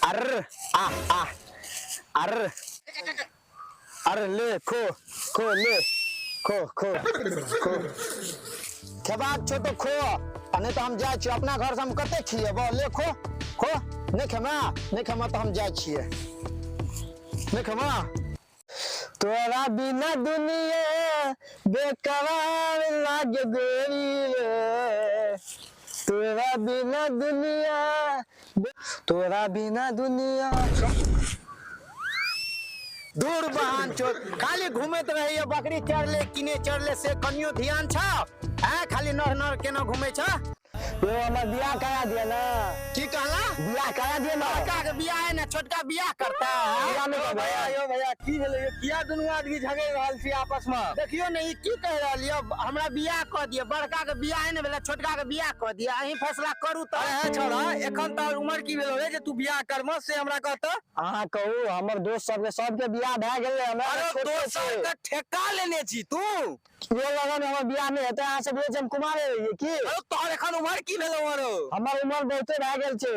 अर आ आ अर अरे ले खो खो ले खो खो खो खेबाक छौ तऽ खो आ नहि तऽ हम जाइ छियै अपना घरसँ हम कते खिएबौ ले खो खो नहि खेमा नहि खेमा तऽ हम जाइ छियै नहि खेमा तोरा बिना दुनिया बेकरार लागे गोरी रे तोरा बिना दुनिया तोरा बिना दुनिया दूर बहान चोर खाली घूमैत रहैया बकरी चढ़ले कि नहि चढ़ले से कनियो ध्यान छ हैं खाली नर नर केना घूमै छ यो हमर बियाह करा दिया ना की कहला बियाह करा दिया ना बड़का के बियाह है ना छोटका बियाह करता है बियाह नहीं यौ करबै। भैया यौ भैया की भेलै यौ किया दुनू आदमी झगड़ि रहल छी आपस मे देखियो ने ई की कहि रहल यऽ हमरा बियाह कऽ दिअ बड़का के बियाह नहि भेलै छोटका के बियाह कऽ दिअ अहीं फैसला करू तऽ अरे हे छौड़ा एखन तोहर उमर की भेलौ रे जे तू बियाह करबह से हमरा कह तऽ अहाँ कहू हमर दोस्त सबके सबके बियाह भए गेलै हमरा अरे छोटे दोस्त छै के ठेका लेने छी तू यो लगन हमर बियाह नहि हेतै अहाँ सब बुझै छी हम कुमारे रहियै की अरे तोहर एखन उमर की भेलौ हरो हमर उमर बहुते भए गेल छै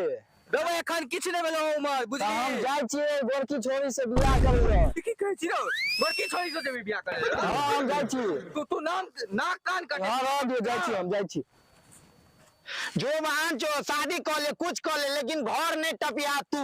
रौ एखन किछु नहि भेलौ उमर तऽ हम बुझली जाइ छियै गोरकी छोरी से बियाह करै लए की कहै छी रौ बड़की छोरी से जेबही बियाह करै लए हँ हम जाइ छी तू तू नाम नाक कान कटे हँ रहऽ दियौ जाइ छी हम जाइ छी जो बहन चो शादी कऽ ले कुछ कऽ ले लेकिन घर नहि टपिया तू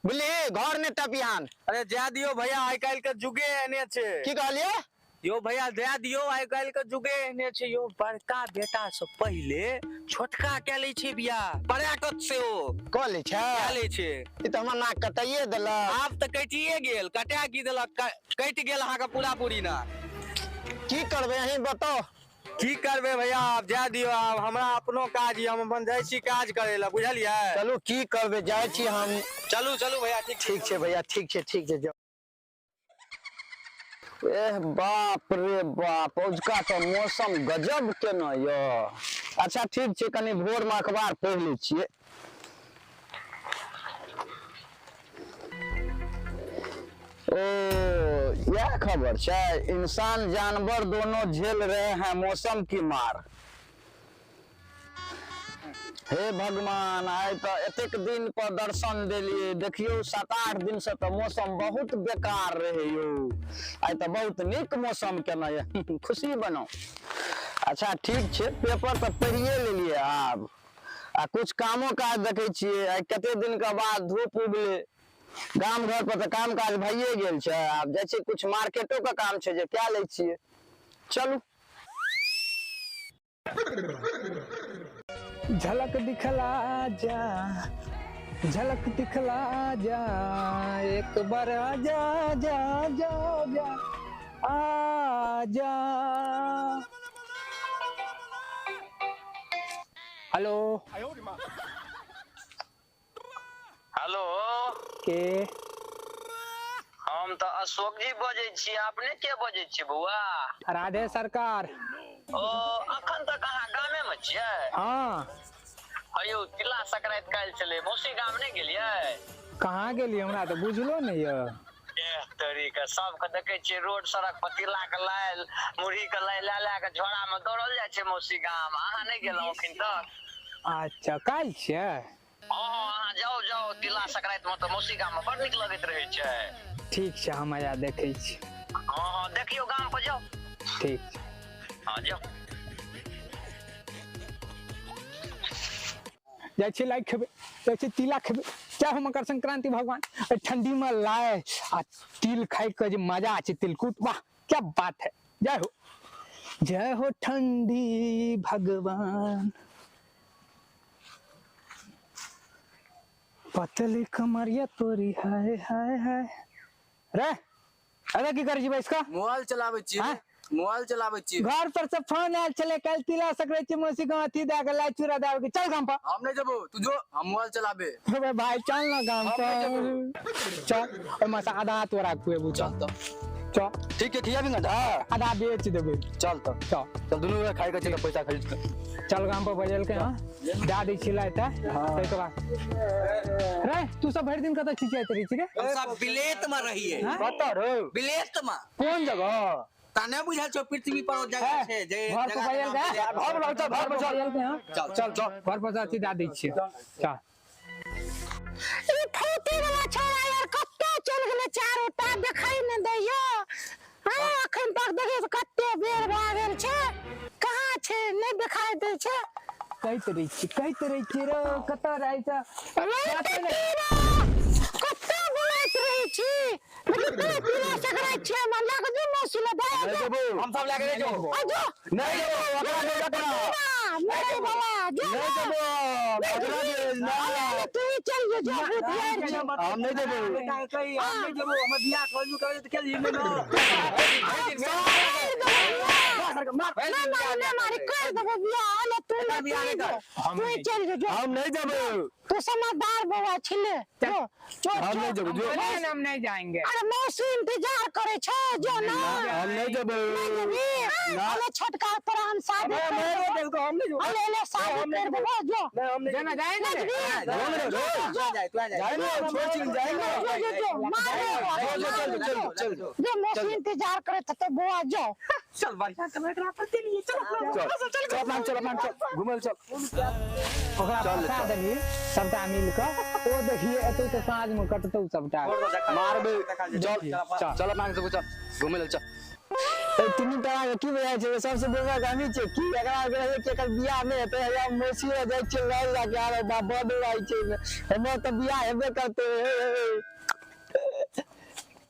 बुझली घर नहि टपियान अरे जाय दियौ भैया आइ काल्हि के जुगे एहने छै की कहलियै यो भैया दए दियौ आइ काल्हि के जुगे एहने छै यौ बड़का बेटा से पहिले छोटका कए लै छै बियाह परा कऽ सेहो कऽ लै छै कए लै छै ई तऽ हमर नाक कटाइए देलक आब तऽ कटिए गेल कटा की देलक कटि गेल अहाँके पूरा पूरी ना की करबै अहीं बताउ की करबै भैया आब जाय दियौ आब हमरा अपनो काज यऽ हम अपन जाइ छी काज करै लए बुझलियै चलू की करबै जाइ छी हम चलू चलू भैया ठीक ठीक छै भैया ठीक छै ठीक छै जाउ एह बाप रे बाप औजका तऽ मौसम गजब केना यऽ अच्छा ठीक छै कनि भोरमे अखबार पढ़ि लै छियै ओ इएह खबर छै इंसान जानवर दोनों झेल रहे हैं मौसम की मार हे भगवान आइ तऽ एतेक दिन पर दर्शन देलियै देखियौ 7-8 दिन से तऽ मौसम बहुत बेकार रहै यौ आइ तऽ बहुत नीक मौसम केना यऽ खुशी बनाउ अच्छा ठीक छै पेपर तऽ पढ़िए लेलियै आब आ कुछ कामो काज देखै छियै आइ कते दिनके बाद धूप उगलै गाम घर पर तऽ काम काज भइए गेल छै आब जाइ छियै कुछ मार्केटो के काम छै जे कए लै छियै चलू झलक दिखला जा झलक दिखला जा एक बार आ जा जा जा जा आ जा हेलो हेलो के हम तऽ अशोक जी बजै छी अपने के बजै छी बौआ राधे सरकार ओ अखन तक अहाँ गामे मे छियै हाँ अयौ तिला संक्रांति काल्हि छलै मौसी गाम नहि गेलियै कहाँ गेलियै हमरा तऽ बुझलो नहि यऽ एह तरीका सबके देखै छियै रोड सड़क पर तिला के लाइ मुरही के लाइ लए लए के झोरा मे दौड़ल जाइ छै मौसी गाम अहाँ नहि गेलहुँ अखन तक अच्छा काल्हि छियै हँ हँ अहाँ जाउ जाउ तिला संक्रांति मे तऽ मौसी गाम मे बड़ नीक लगैत रहै छै ठीक छै हम आया देखै छी हँ हँ देखियौ गाम पर जाउ ठीक छै हँ जाउ जाइ छियै लाइ खेबै जाइ छियै तिला खेबै जय हो मकर संक्रांति भगवान एहि ठंडी में लाइ आ तिल खाय के जे मजा छै तिलकुट वाह क्या बात है जय हो जय हो ठंडी भगवान पतली कमरिया तोरी हाय हाय हाय रे अरे की करै छी बैस कऽ मोबाइल चलाबै छी आँय? मोबाइल चलाबै छी घर पर से फोन आयल छलै काल्हि तिला सकरै छी मौसी गाँव अथी दए के लाइ चूड़ा दए के चल गाम पर हम नहि जेबो तू जो हम मोबाइल चलाबे अबे भाई चल ना गाम हम पर चल ओहिमे से आधा तोरा खुएबू चल चल तऽ चल ठीक है खियाबी ना आधा बेच देबै चल तऽ चल चल दुनू गोरा खाइ के छै तऽ पैसा खरीद के चल गाम पर बजलकै हँ दए दै छी लाइ तऽ ताहिके बाद रे तू सब भरि दिन कतऽ छिचियाइत रहै छी रे हम सब विलेत में रहिए हाँ? कतऽ रे विलेत में कोन जगह ता नहीं बुझल छौ पृथ्वी पर ओ जगह छै जे घर पर जगह के बजल नाम गए विलेत घर पर चल, घर पर चल। बजलकै हँ चल चल चल घर पर से अथी दए दै छियै चल ई फौती वाला छोरा यार कत्ते चल गेलै चारू टा देखाई नहि दैया। हाँ, अखन तक देखियौ तऽ कते बेर भए गेल छै, कहाँ छै, नहि देखाई दै छै। कहैत रहै छी, कहैत रहै छी रौ, कतऽ रहै छ? रे तीरा, कत्ते बोलैत रहै छी, लेकिन तोरा तीरा सकराइत छियै, हमरा लए कऽ जो मौसी लए दए नहि जो। देबो। हम सब लए के नहि जेबो। आ जो। नहि देबो, ओकरा दे, ओकरा। तीरा, मरै वाला, जो नहि ना। देबो, ओकरा दे, अरे, ना। अरे, तू ही चल जो, जो, बुधियार छै। हम नहि देबो। बेटा के कही हम नहि जेबो, हमर बियाह कहलू करे तऽ केलही नहि न। कर देबो बियाह। नहि मारी, नहि मारी, कर देबो बियाह। अरे, तू नहि, तू ही जो, तू ही चल जो, जो। हम नहि जेबो। तू समझदार बौआ छिले, जो जो। हम नहि जेबो, जो। नहीं, हम नहीं जाएंगे। अरे मौसी इंतजार करे छो, जो ना। हम नहि जेबो। नहीं जेबी? अरे छोटका तोरा हम शादी कर देबो। हम नहि जेबो। अरे ले शादी कर देबो, जो। जो ना जाएंगे नहीं ने? जेबी? जो ने, जो। जो जाए तू आ जाए। जाइ ने, छोड़ छी, जाइ ने। जो जो जो, मार दे। चल, चल, चल, चल, चल। जो मौसी इंतजार करे तो बौआ जो। चल बढ़िया से एकरा पर चलिए, चल चल, चल, अपना चल, अपना चल, घुमै लए चल। ओकरा चल, फंसा चल। देलही सबटा मिल कऽ, ओ देखिए एतौ तऽ साँझ मे कटतौ सबटा। मारबै। चल, चल, अपना सब चल, घुमै लए चल। ए तीनू टाका के की बुझाइ छै? सबसे बेकार हमही छियै की? एकरा आरके रहै कि एकर बियाह नहि हेतै। हैया मौसी लग जाइ छियै, लड़ लए के आरो बाप बड रहै छै, हमर तऽ बियाह हेबे करतै। हे हे हे।